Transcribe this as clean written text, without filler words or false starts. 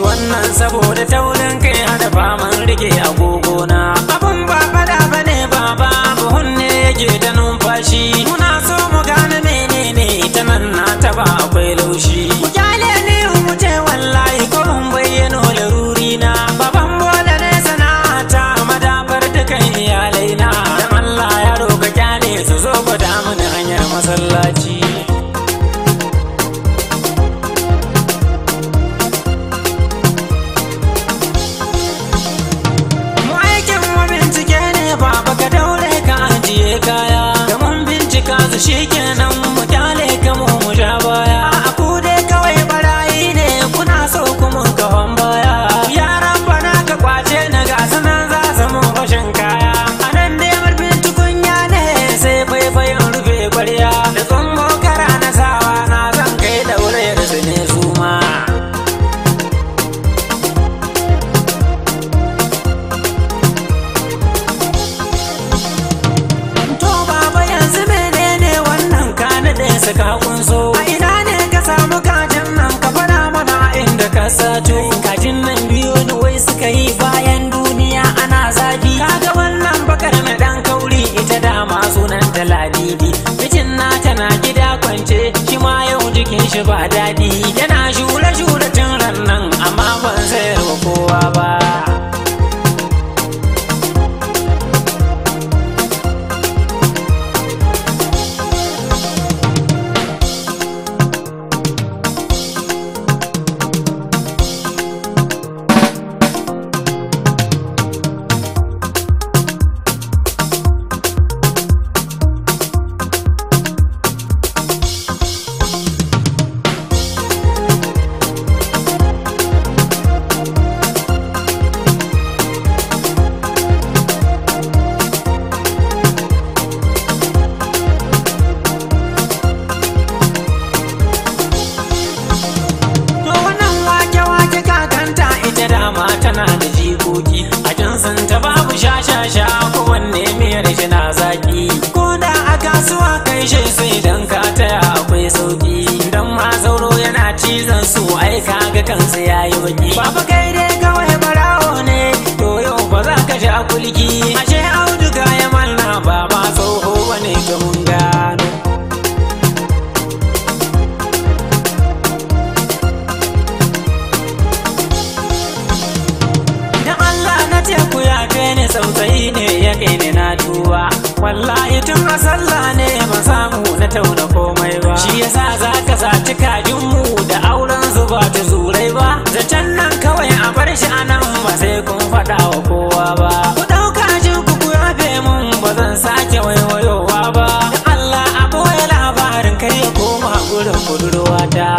Wannan saboda taurin kai hada faman rike agogona. Abun ba fada bane baba, buhun ne yake da numfashi. Muna so mu gane menene ita nan na taba akwai laushi. Ku kyale ni mu ce wallahi ko mun bayyano laruri na. Baban bola ne sana'ata madafar dukan iyalai na. Dan Allah yaro ka kyale su zo gwada mana hanyar masallaci. Baba ka daure ka ajiye kaya, da mun bincika su shikenan mu kyale ka mu mu sha baya. A ku dai kawai barayi ne kuna so ku mun kafan baya. Yaran bana ka kwace na ga sanan za su mun fashin kaya. A nan dai murfin tukunya ne sai faifayin rufe kwarya. Da tsummo kara na sawa na zan kai daure da su ne su ma. Ka kunso a ina ne ka samu kajin nan, ka fada mana inda ka sato. Kajin nan biyo ni wai suka yi bayan duniya ana zafi. Kaga wannan bakar na dan kauri ita dama sunan ta Ladidi. Mijin na tana gida kwance shi ma yau jikin shi ba daɗi. Yana shure shure tun ran nan amma ban sayar wa kowa ba. Tana da jikoki a jinsin ta babu shashasha, kowanne miyar shi na zaki. Ko da a kasuwa kai shi sai dan ka taya akwai sauki. Dan ma sauro yana cizon su ai kaga kansa yayi baki. Baba kai dai kawai barawo ne to yau ba za ka sha kulki. Ashe auduga ya manna baba tsoho bane to mun gano. Ku yafe ni tsautsayi ne ya kai ni na tuba. Wallahi tun a sallah ne ban samu na tauna komai ba. Shi yasa za ka saci kajin mu da auren zuba ta zurai ba. Zancen nan kawai a bar shi a nan ba sai kun faɗa wa kowa ba. Ku ɗauka jin ku ku yafe mun ba zan sake waiwayowa ba. Da Allah a boye labarin kar ya koma gurin budurwata.